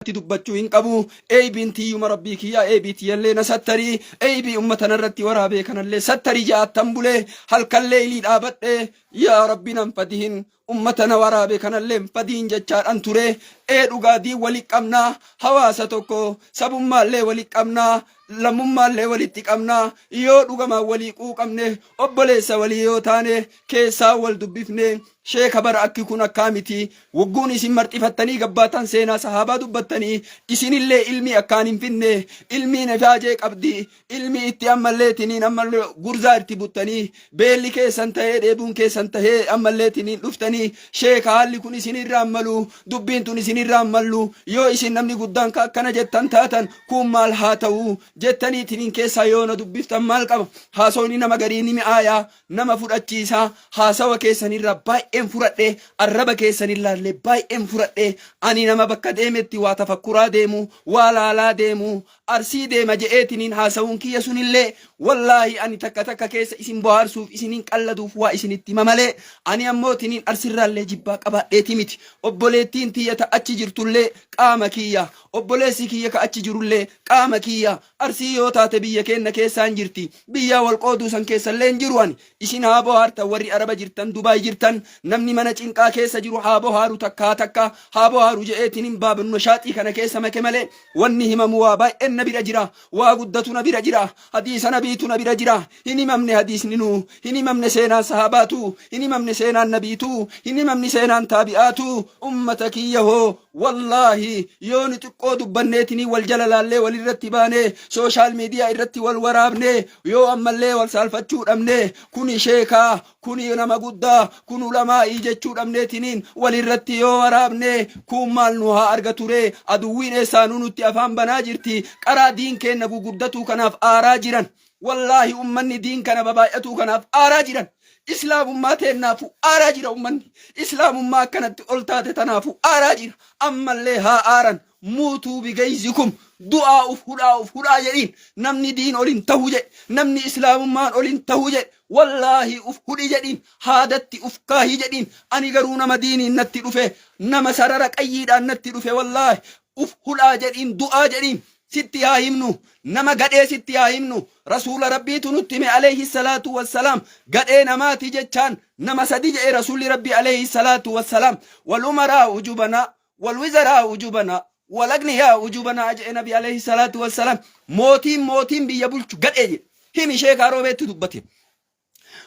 Irratti dubbachuu hin qabu. Eeybiin tiyyuma Rabbii kiyyaa eeybii tiyyallee na sattari. Eeybii ummata narratti waraabee kanallee sattari ja'attan bule. Halkan leeylii dhaabadhe. Yaa Rabbi nan fadihin. Ummata na waraabe kanallee hin fadihin jechaadhan ture. Ee dhugaa diin wali qabna. Hawaasa tokko sabummaallee wali qabna. Lammummaallee walitti qabna. Yoo dhugamaan walii quuqamne obboleessa walii yoo taane keessaa wal dubbifne sheeka bara akki kun akkaa miti wogguun isin marxifattanii gabbaatan seenaa sahaabaa dubbattanii isinillee ilmii akkaan hin finne ilmiin ifaajee qabdi ilmii itti ammallee tiniin ammallee gurzaa itti buttanii beelli keessan tahee dheebuun keessan tahee ammallee tiniin dhuftanii sheeka haalli kun isinirraa malu dubbiin tun isinirraa mallu yoo isin namni guddaan ka akkana jettan taatan kun maal haa ta'u jettanii tiniin keessaa yoo na dubbiftan maal qaba haasawni nama garii ni mi'aaya nama fudhachiisa. Haasawa keessanirraa baay'een furadhe, arraba keessanirraallee baay'een furadhe. Ani nama bakka deemetti waa tafakkuraa deemu, waa laalaa deemu, Arsii deema je'eetiniin haasawuun kiyya sunillee wallaahi ani takka takka keessa isin bohaarsuuf isinin qalladuuf waa isinitti hima malee ani ammoo tiniin Arsirraallee jibbaa qabaadheeti miti. Obboleettiin tiyya ta achi jirtullee qaama kiyya. Obboleessi kiyya ka achi jirullee qaama kiyya. Arsii yoo taate biyya keenna keessaan jirti. Biyyaa wal qooduu san keessallee hin jiru ani. Isin haa bohaartan warri Araba jirtan Dubaay jirtan namni mana cinqaa keessa jiru haa bohaaru takkaa takka haa bohaaru je'eetiin hin baabnu shaaxii kana keessa make malee wanni himamu waa baay'een na bira jira. Waa guddatu na bira jira. Hadiisa nabiitu na bira jira. Hin himamne hadiisni nu hin himamne seenaan sahaabaatu hin himamne seenaan nabiitu hin himamni seenaan taabi'aatu ummata kiyya hoo Wallaahi yoo nu xiqqoo dubbanneetinii wal jala laallee walirratti baane sooshaal miidiyaa irratti wal waraabne yoo ammallee wal saalfachuu dhabne kuni sheekaa kuni nama guddaa kun ulamaa'ii jechuu dhabneetiniin walirratti yoo waraabne kun maal nu haa argatu ree aduwwiin eessaanuu nutti afaan banaa jirti qaraa diin keenna gugurdatuu kanaaf aaraa jiran Wallaahi ummanni diin kana babaay'atuu kanaaf aaraa jiran. Islaamummaa teennaafu aaraa jira ummanni. Islaamummaa akkanatti ol taate tanaafu aaraa jira. Ammallee haa aaran. Muutuu bigayzikum. Du'aa uf hudhaa uf hudhaa jedhiin. Namni diin ol hin tahu jedhe. Namni islaamummaan ol hin tahu jedhe. Wallaahi uf hudhi jedhiin. Haadatti uf kaahi jedhiin. Ani garuu nama diiniin natti dhufe. Nama sarara qayyiidhaan natti dhufe wallaahi. Uf hudhaa jedhiin du'aa jedhiin. Sitti haa himnu, nama gadhee sitti haa himnu, Rasuula Rabbiitu nutti hime aleyhi salaatu wassalaam, gadhee namaati jechaan nama sadi je'e Rasuulli Rabbii aleyhi salaatu wassalaam, wal umaraa'u jubanaa, wal wizaraa'u jubanaa, wal agniyaa'u jubanaa je'e Nabi aleyhi salaatu wassalaam, mootiin mootiin biyya bulchu gadhee jedhe. Himi sheekaa roobeetti dubbate.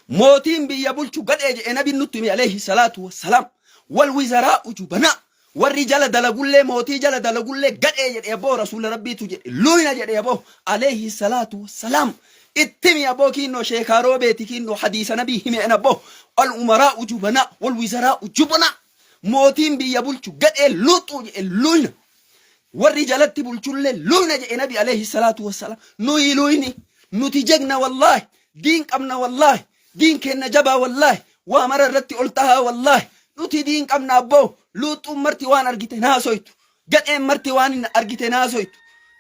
Mootiin biyya bulchu gadhee jedhe nabiin nutti hime alayhi salaatu wassalaam. Wal wizaraa'u jubanaa. Warri jala dalagullee mootii jala dalagullee gadhee jedhe aboo rasuula rabbiitu jedhe luyna jedhe aboo alayhi salaatu wassalaam. Ittimi aboo kiinnoo sheekaa roobeeti kiinnoo hadiisa nabii himeen aboo. Al umaraa'u jubanaa wal wizaraa'u jubanaa. Mootiin biyya bulchu gadhee luxuu jedhe luyna. Warri jalatti bulchullee luyna jedhe nabi alayhi salaatu wassalaam. Nuyi luyni nuti jegna wallaahi. Diin qabna wallaahi. Diin keenna jabaa wallaahi. Waa mara irratti ol tahaa wallaahi. Nuti diin qabna abboo. Luuxxuun marti waan argite hin haasoytu. Gadheen marti waan hin argite hin haasoytu.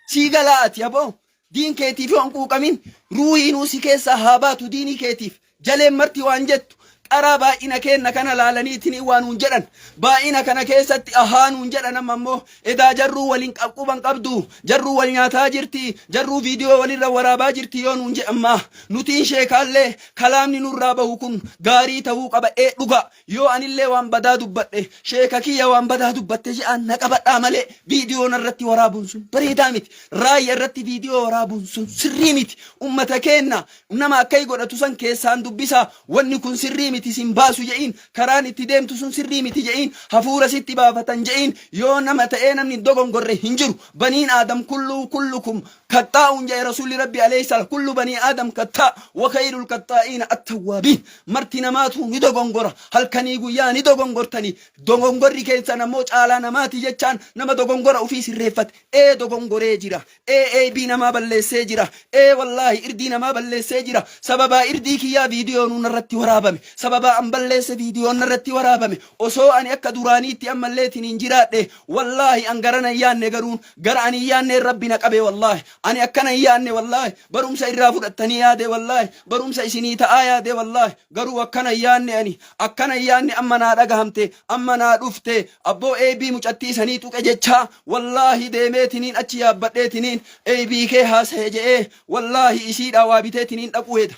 Sii galaa ati aboo. Diin keetiif yoo hin quuqamin ruuhiinuu si keessaa haa baatu diinii keetiif. Jaleen marti waan jettu qaraa baay'ina keenna kana laalaniitinii waa nuun jedhan. Baay'ina kana keessatti ahaa nuun jedhan amma immoo Edaa jarruu wal hin quban qabdu, jarruu wal nyaataa jirti, jarruu viidiyoo walirra waraabaa jirti yoo nuun jedhan maa? Nutiin sheekaallee kalaamni nurraa bahu kun gaarii tahuu qaba ee dhugaa. Yoo anillee waan badaa dubbadhe sheeka kiyya waan badaa dubbatte je'aan na qabadhaa malee viidiyoo narratti waraabuun sun bareedaa miti. Raayya irratti viidiyoo waraabuun sun sirrii miti. Ummata keenna nama akkai godhatu san keessaan dubbisaa wanni kun sirrii miti sin baasu je'iin Karaan itti deemtu sun sirrii miti je'iin, hafuura sitti baafatan je'iin, yoo nama ta'ee namni hin dogongorre hin jiru. Baniin Aadam kulluu kullukum kaxxaa'uun je'e Rasuulli Rabbii alayhi salaam, kullu banii Aadam kaxxaa wa khayrul kaxxaa'iina attawwaabiin. Marti namaatuu ni dogongora, halkanii guyyaa ni dogongortanii, dogongorri keessan ammoo caalaa namaati jechaan nama dogongora ufii sirreeffate. Ee dogongoree jira. Ee eeybii namaa balleessee jira. Ee wallaahi irdii namaa balleessee jira. Sababaa irdii kiyyaa viidiyoonuu narratti waraabame. Sababaa an balleesse viidiyoon narratti waraabame. Osoo ani akka duraaniitti ammalleetiin hin jiraadhe wallaahi an garana hin yaanne garuun gara ani hin yaanneen rabbi na qabe wallaahi. Ani akkana hin yaanne wallaahi. Barumsa irraa fudhattanii yaade wallaahi. Barumsa isinii ta'aa yaade wallaahi. Garuu akkana hin yaanne ani. Akkana hin yaanne amma naa dhagahamte. Amma naa dhufte. Abboo eeybii mucattii sanii tuqe jechaa wallaahi deemeetiniin achi yaabbadheetiniin eeybii kee haasaye je'ee wallaahi isiidhaa waa biteetiniin dhaquu heda.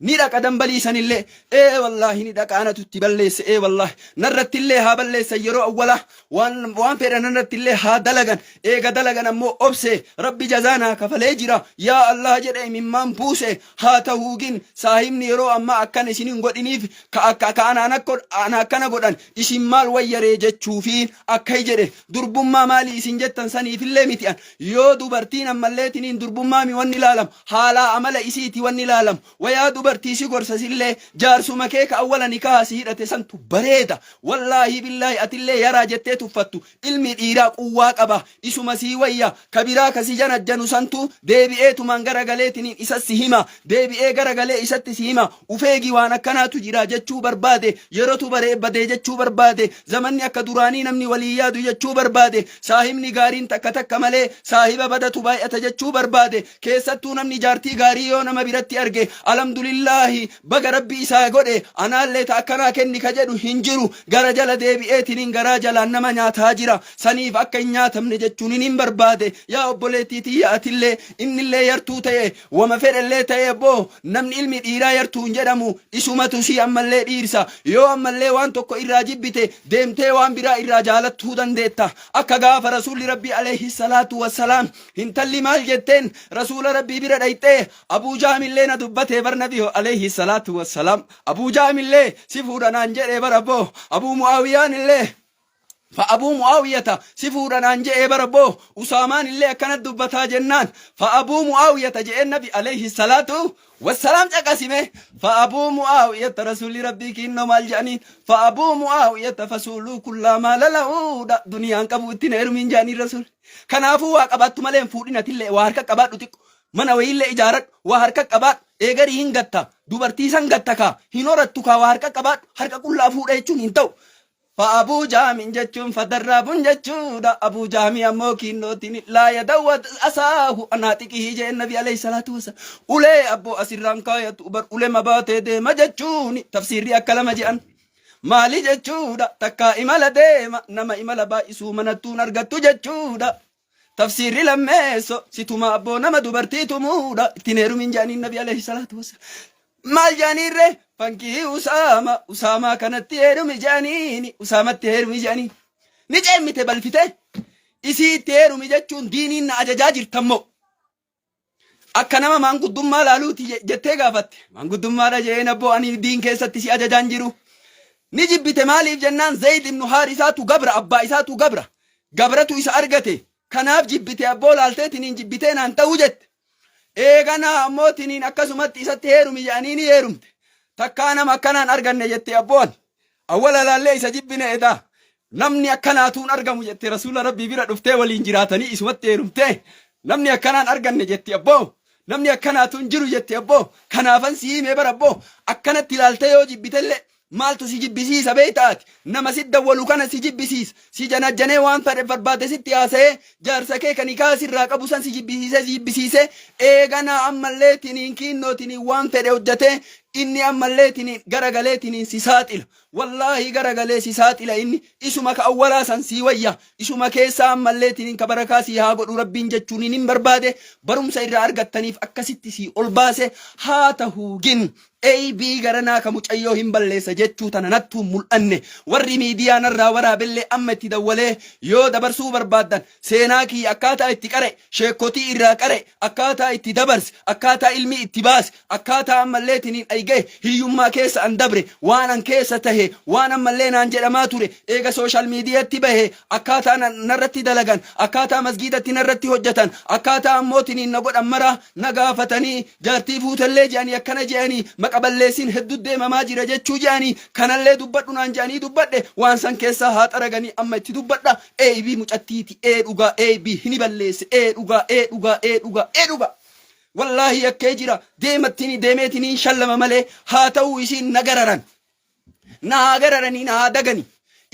Ni dhaqa dambalii sanillee. Ee wallaahi ni dhaqa anatu itti balleesse ee wallaahi. Narrattillee haa balleessan yeroo awwalaa waan waan fedhan narrattillee haa dalagan. Eega dalagan ammoo obse rabbi jazaa naa kafalee jira. Yaa Allah jedhe imimmaan buuse haa tahuu gin saahibni yeroo ammaa akkana isin hin godhiniif ka akka ka anaan akko ana akkana godhan isin maal wayyaree jechuufiin akkai jedhe durbummaa maalii isin jettan saniifillee miti an yoo dubartiin ammalleetiniin durbummaa mi wanni ilaalamu Haalaa amala isiiti wanni laalamu. Wayaa dubartii si gorsa sillee jaarsuma kee ka awwala nikaha si hidhate santu bareeda. Wallaahii billaahi atillee yaraa jettee tuffattu. Ilmi dhiiraa quwwaa qaba. Isuma sii wayya. Ka biraa ka si janajjanu santu deebi'eetumaan gara galeetiniin isas si hima. Deebi'ee gara galee isatti si hima. Ufeegi waan akkanaatu jira jechuu barbaade. Yerotu baree badee jechuu barbaade. Zamanni akka duraanii namni walii yaadu jechuu barbaade. Saahibni gaariin takka takka malee saahiba badatu baay'ata jechuu barbaade. Keessattuu namni jaartii gaarii yoo nama biratti arge alhamdulillaahi baga rabbi isaa godhe anaallee ta akkanaa kenni ka jedhu hin jiru gara jala deebi'eetiniin garaa jalaan nama nyaataa jira saniif akka hin nyaatamne jechuun hin barbaade yaa obboleettii tiyya atillee innillee yartuu ta'e wama fedhellee ta'e abboo namni ilmi dhiiraa yartuu hin jedhamu isumatu sii ammallee dhiirsa yoo ammallee waan tokko irraa jibbite deemtee waan biraa irraa jaalattuu dandeetta akka gaafa rasuulli rabbii alayhi salaatu wassalaam Hintalli maal jetteen rasuula rabbii bira dhayxee Abuu Jaamillee na dubbatee bar nabi alayhi salaatu wassalaam Abuu Jaamillee si fuudha naan jedhee bar abboo Abuu Mu'aawiyaan illee fa Abuu Mu'aawiyata si fuudha naan jedhee bar abboo Usaamaan illee akkana dubbataa jennaan fa Abuu Mu'aawiyata jedheen nabi alayhi salaatu Wassalaam caqasi mee fa abuu mu'aawiyata rasuulli rabbii kiinnoo maal jedhaniin fa abuu mu'aawiyata fasuuluu kullaa maala lahuudha duniyaan qabu ittiin heerumiin jedhaniin rasuulli kanaafuu waa qabaattu malee hin fuudhin atillee waa harka qabaadhu xiqqo mana wayiillee ijaaradhu waa harka qabaadhu eegarii hin gatta dubartii san gatta kaa hin horattu kaa waa harka qabaadhu harka qullaa fuudha jechuun hin ta'u Fa Abuu Jahmin jechuun fa darraabun jechuudha. Abuu Jahmi ammoo kiinnootiin laa yadawwa asaahu anaa xiqihii jeen nabi alayhi salaatu wasalaam. Ulee abboo asirraan kaayatu bar ulema baatee deema jechuun tafsiirri akka lama je'an. Maali jechuudha takkaa imala deema nama imala baay'isuu manattuun argattu jechuudha. Tafsiirri lammeesso si tuma abboo nama dubartii tumuudha ittiin heerumin jedhaniin nabi alayhi salaatu wassalaam. Maal jedhaniirre fankii Usaama Usaamaa kanatti heerumi jedhaniini Usaamatti heerumi jedhaniin. Ni ceemmite balfite isii itti heerumi jechuun diiniin na ajajaa jirtammoo. Akka nama maanguddummaa laaluuti jettee gaafatte. Maanguddummaadha je'een abboo ani diin keessatti si ajajaan jiru. Ni jibbite maaliif jennaan Zayd ibnu Haarisaatu gabra abbaa isaatu gabra. Gabratu isa argate. Kanaaf jibbite abboo laaltee tiniin jibbitee naan ta'uu jette. Eeganaa ammoo tiniin akkasumatti isatti heerumi jedhanii ni heerumte. Takkaa nama akkanaan arganne jette abboon. Awwala laallee isa jibbine edaa. Namni akkanaatu hin argamu jette rasuula rabbii bira dhuftee waliin jiraatanii isumatti heerumtee namni akkanaan arganne jetti abboo namni akkanaatu hin jiru jetti abboo kanaafan si himee bara abboo akkanatti ilaaltee yoo jibbitellee maaltu si jibbisiisa beektaati nama si dawwalu kana si jibbisiisa si janajjanee waan fedhe barbaade sitti haasa'ee jaarsa kee kan hikaa sirraa qabu san si jibbisiisee si jibbisiisee eeganaa ammallee tiniin kiinnoo tiniin waan fedhe hojjetee inni ammallee tiniin garagalee tiniin si saaxila Wallaahi garagalee si saaxila inni isuma ka awwalaa san sii wayya isuma keessaa ammallee tiniin ka barakaa sii haa godhu rabbiin jechuun hin barbaade barumsa irraa argattaniif akkasitti sii ol baase haa tahuu gin eybii garanaa ka mucayyoo hin balleessa jechuu tana nattuu mul'anne warri miidiyaa narraa waraabellee amma itti dawwalee yoo dabarsuu barbaaddan Seenaa kiyya akkaataa itti qara'e, sheekkotii irraa qara'e, akkaataa itti dabarse, akkaataa ilmii itti baase, akkaataa ammallee tiniin ay gahe, hiyyummaa keessa an dabre, waan an keessa tahe, waan ammallee naan jedhamaa ture, eega social mediatti bahe, akkaataa narratti dalagan, akkaataa masgiidatti narratti hojjatan, akkaataa ammoo tiniin na godhan maraa na gaafatanii, jaartii fuutellee je'anii akkana je'anii, maqa balleessiin heddu deemamaa jira jechuu je'anii, kanallee dubbadhu naan je'anii dubbadhe, waan san keessaa haa xaraganii amma itti dubbadha. Eeybii mucattiiti ee dhugaa eeybii hini balleesse ee dhugaa ee dhugaa ee dhugaa ee dhugaa wallaahi yakkee jira deemattini deemeetiniin shallama malee haa ta'uu isiin na gararan na haa gararanii na haa dagani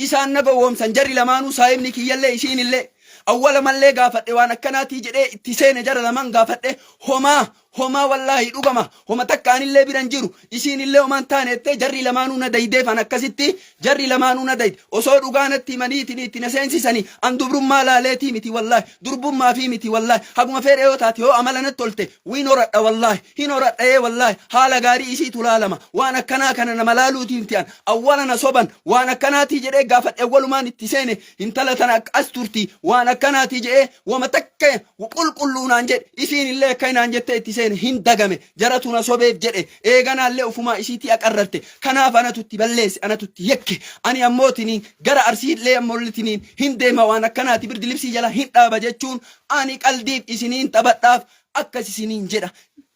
isaan na gowwoomsan jarri lamaanuu saahibni kiyyallee isiinillee Awwala mallee gaafadhe waan akkanaatii jedhee itti seene jara lamaan gaafadhe homaa homaa wallaahi dhugama homa takka anillee biran jiru isiinillee homaan taane jettee jarri lamaanuu na daydeef an akkasitti jarri lamaanuu na dayde osoo dhugaa natti himaniitiin itti na seensisanii an dubrummaa laaleetii miti wallaahi durbummaa fi miti wallaahi haguma fedhe yoo taate yoo amala natti tolte wiin horadha wallaahi hin horadha ee wallaahi haala gaarii isiitu laalama waan akkanaa kana nama laaluutiin ti'an awwala na soban waan akkanaatii jedhee gaafadhe awwalumaan itti seene Intala tana akka as turti waan akkanaatii je'ee wama takka qulqulluu naan jedhe isiin illee akka naan jettee itti seene hin dagame jaratu na sobeef jedhe eeganaallee ufumaa isiitii aqarrarte kanaaf anatu itti balleesse anatu itti yakke ani ammootiniin gara arsiillee ammoolitiniin hin deema waan akkanaati birdi libsii jala hin dhaaba jechuun ani qaldiif isiniin taphadhaaf akkas isiniin jedha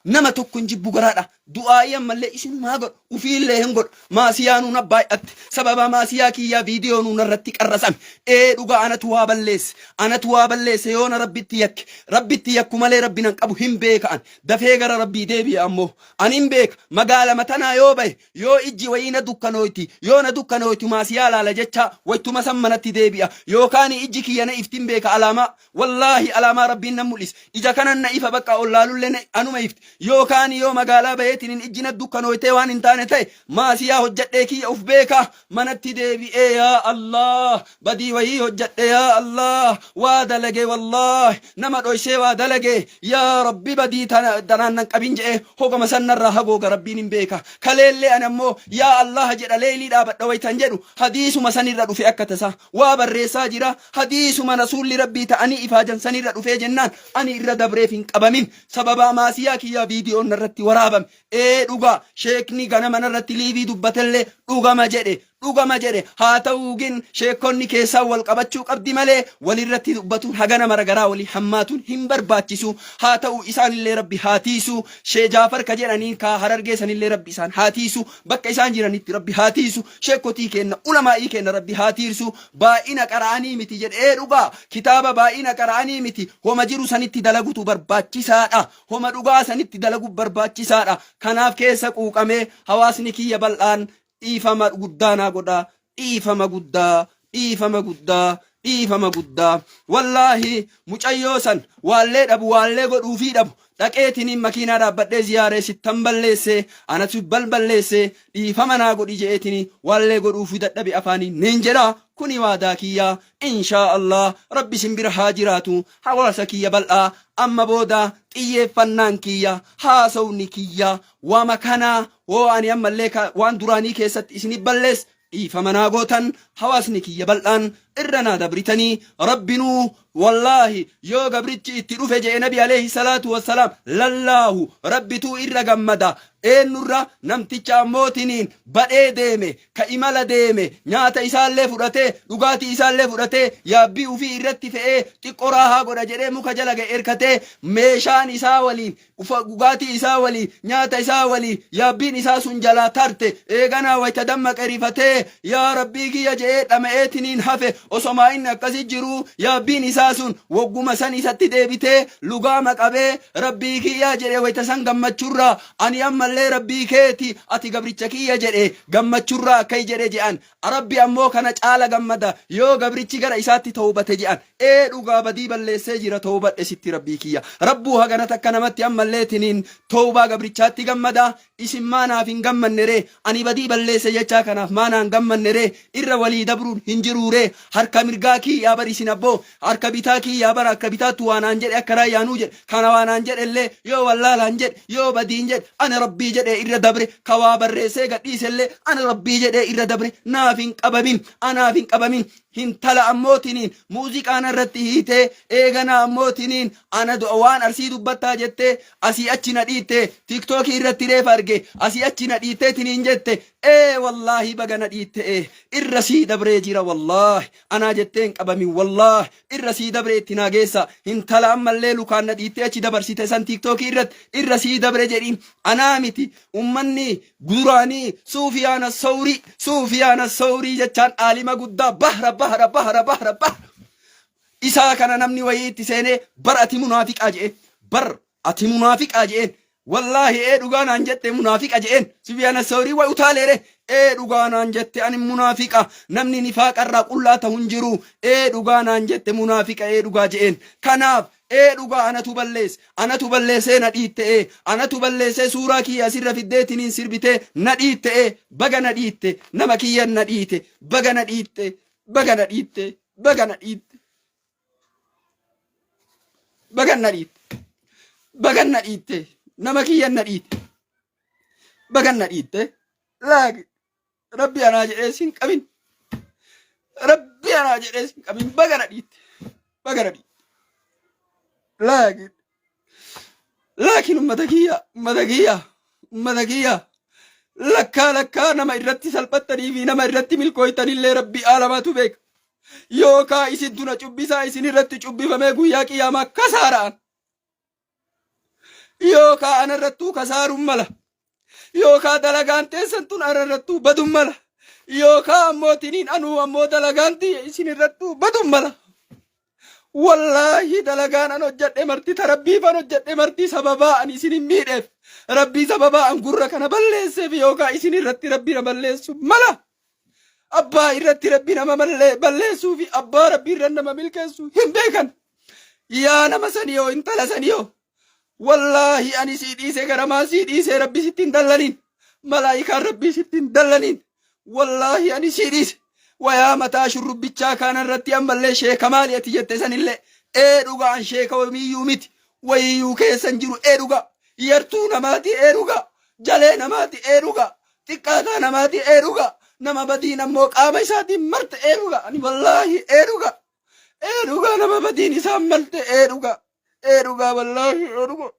nama tokko hin jibbu garaadha Du'aa'ii ammallee isinumaa godhu. Ufiillee hin godhu. Maasiyaanuu na baay'atte. Sababa maasiyaa kiyyaa viidiyoonuu narratti qarrasame. Ee dhugaa anatu waa balleesse. Anatu waa balleesse yoona Rabbitti yakke. Rabbitti yakku malee Rabbi nan qabu hin beeka ani. Dafee gara Rabbii deebi'a ammoo. Ani hin beeka. Magaalama tanaa yoo bahe yoo ijji wayii na dukkanooyti yoo na dukkanooytu maasiyaa laala jechaa waytuma san manatti deebi'a. Yookaan ijji kiyya na ifti hin beeka alaamaa. Wallaahi alaamaa Rabbiin nan mul'ise. Ija kanan na ifa bakka ol laalullee na anuma ifti. Yookaan yoo magaalaa baheetiin ijji na dukkanooytee waan hin taane ta'e maasiyaa hojjadhee kiyya uf beeka manatti deebi'ee yaa Allah badii wayii hojjadhe yaa Allah waa dalage wallaahi nama dhoysee waa dalage yaa Rabbi badii tanaan nan qabin je'ee hogama san narraa hagooga Rabbiin hin beeka. Kaleellee ani ammoo yaa Allah jedha leeylii dhaabadha waytan jedhu hadiisuma sanirra dhufe akka tasaa. Waa barreessaa jira hadiisuma rasuulli rabbii ta'anii ifaajan sanirra dhufee jennaan ani irra dabreef hin qabamin sababaa maasiyaa kiyyaa viidiyoon narratti waraabame ee dhugaa sheekni ganama narratti liivii dubbatellee dhugama jedhe dhugama jedhe haa ta'uu gin sheekonni keessaa wal qabachuu qabdi malee walirratti dubbatuun hagana mara garaa walii hammaatuun hin barbaachisu haa ta'uu isaanillee rabbi haa tiisu shee jaafar ka jedhaniin kaa harargee sanillee rabbi isaan haa tiisu bakka isaan jiranitti rabbi haa tiisu Sheekkotii keenna, ulamaa'ii keenna Rabbi haa tiirsu, baay'ina qara'anii miti jedhe. Ee dhugaa, kitaaba baay'ina qara'anii miti, homa jiru sanitti dalagutu barbaachisaadha. Homa dhugaa sanitti dalagu barbaachisaadha. Kanaaf keessa quuqamee hawaasni kiyya bal'aan dhiifama guddaa naa godha. Dhiifama guddaa, dhiifama guddaa, dhiifama guddaa. Wallaahi mucayyoo san waallee dhabu, waallee godhuufii dhabu. Dhaqeetiniin makiinaa dhaabbadhee ziyaaree sittan balleesse, anatu balballeesse, dhiifama naa godhi je'eetini waallee godhuufuu dadhabe afaaniin niin jedha. Kuni waadaa kiyya. Inshaa Allah Rabbi isin bira haa jiraatu. Hawaasa kiyya bal'aa amma booda xiyyeeffannaan kiyya, haasawni kiyya wama kana hoo ani ammallee waan duraanii keessatti isinif balleesse dhiifama naa gootan hawaasni kiyya bal'aan irra naa dabritanii rabbinuu wallaahi yoo gabrichi itti dhufe je'e nabi alayhi salaatu wassalaam lallaahu rabbituu irra gammada eennurra namticha ammootiniin badhee deeme ka imala deeme nyaata isaallee fudhatee dhugaatii isaallee fudhatee yaabbii ufii irratti fe'ee xiqqo raahaa godha jedhee muka jala ga'e erkatee meeshaan isaa waliin Ufa dhugaatii isaa waliin, nyaata isaa waliin, yaabbiin isaa sun jalaa tarte. Eeganaa wayta dammaqe rifatee, Yaa Rabbii kiyya je'ee dhama'eetiniin hafe. Osomaa inni akkasi jiruu, yaabbiin isaa sun wogguma san isatti deebitee, lugaama qabee, Rabbii kiyya jedhe wayta san gammachurraa, ani ammallee Rabbii keeti, ati gabricha kiyya jedhe gammachurraa akkai jedhe je'an. Rabbi ammoo kana caala gammada yoo gabrichi gara isaatti tawbate je'an. Ee dhugaa badii balleessee jira tawbadhe sitti Rabbii kiyya. Rabbuu hagana takka namatti ammallee tiniin tawbaa gabrichaatti gammada. Isin maa naaf hin gammanne ree? Ani badii balleesse jechaa kanaaf maa naan gammanne ree? Irra walii dabruun hin jiruu ree? Harka mirgaa kiyyaa bar isin abboo harka bitaa kiyyaa bara akka bitaattu waa naan jedhe akka raayyaanuu jedhe kana waa naan jedhellee yoo wallaalaan jedhe yoo badiin jedhe ani Rabbii jedhee irra dabre ka waa barreessee gadhiisellee ani Rabbii jedhee irra dabre naaf hin qabamin anaaf hin qabamin hintala ammootiniin muuziqaa narratti hiitee eeganaa ammootiniin ana waan arsii dubbattaa jettee asii achi na dhiitte tiktookii irratti reefa arge asii achi na dhiittee tiniin jette ee wallaahi baga na dhiitte ee irra sii dabree jira wallaahi anaa jettee hin qabamin wallaahi irra sii dabree itti naa geessa hintala ammallee lukaan na dhiittee achi dabarsite san tiktookii irratti irra sii dabre jedhiin anaa miti ummanni duraanii suufiyaana sawrii suufiyaana sawrii jechaan aalima guddaa bahra bahra bahra bahra bahra isaa kana namni wayii itti seenee bar ati munaafiqaa je'een bar ati munaafiqaa je'een wallaahi ee dhugaa naan jette munaafiqa je'een sufiyaana sawrii way utaaleere Ee dhugaa naan jette ani munaafiqa namni nifaaqa irraa qullaa ta'u hin jiru. Ee dhugaa naan jette munaafiqa ee dhugaa je'een. Kanaaf ee dhugaa anatu balleesse anatu balleessee na dhiitte ee anatu balleessee suuraa kiyya asirra fiddeetiniin sirbitee na dhiitte ee baga na dhiitte nama kiyyan na dhiite baga na dhiitte baga na dhiitte baga na dhiitte. Bagan na dhiitte. Bagan na dhiitte. Nama kiyyan na dhiitte. Bagan na dhiitte. Laaki. Rabbi anaa jedhee sin qabin. Rabbi anaa jedhee sin qabin. Baga na dhiitte. Baga na dhiitte. Laaki. Laakiin ummata kiyya, ummata kiyya, ummata kiyya. Lakkaa lakkaa nama irratti salphattanii fi nama irratti milkooytanillee Rabbi aalamaatu beeka. Yookaa isintu na cubbisaa isin irratti cubbifamee guyyaa qiyaamaa kasaara'an. Yookaa ana irrattuu kasaaruun mala. Yookaa dalagaan teessan tun ana irrattuu baduun mala. Yookaa ammoo tiniin anuu ammoo dalagaan tiyya isin irrattuu baduun mala. Wallaahi dalagaan an hojjedhe marti ta rabbiif an hojjedhe marti sababaa an isin hin miidheef rabbii sababaa an gurra kana balleesseef yookaa isin irratti rabbi na balleessu mala. Abbaa irratti rabbi nama mallee balleessuu fi abbaa rabbi irra nama milkeessu hin beekan. Yaa nama saniyoo intala saniyoo wallaahi ani sii dhiise garamaa sii dhiise rabbi sitti hin dallaniin malaayikaan rabbii sitti hin dallaniin wallaahi ani sii dhiise wayaa mataa shurrubbichaa kaana irratti ammallee sheeka maali ati jette sanillee ee dhugaa an sheeka wamiiyyuu miti wayiyyuu keessan jiru ee dhugaa yartuu namaati ee dhugaa jalee namaati ee dhugaa xiqqaataa namaati ee dhugaa nama badiin ammoo qaama isaatiin marte ee dhugaa ani wallaahi ee dhugaa ee dhugaa nama badiin isaan malte ee dhugaa ee dhugaa wallaahi ee dhugaa.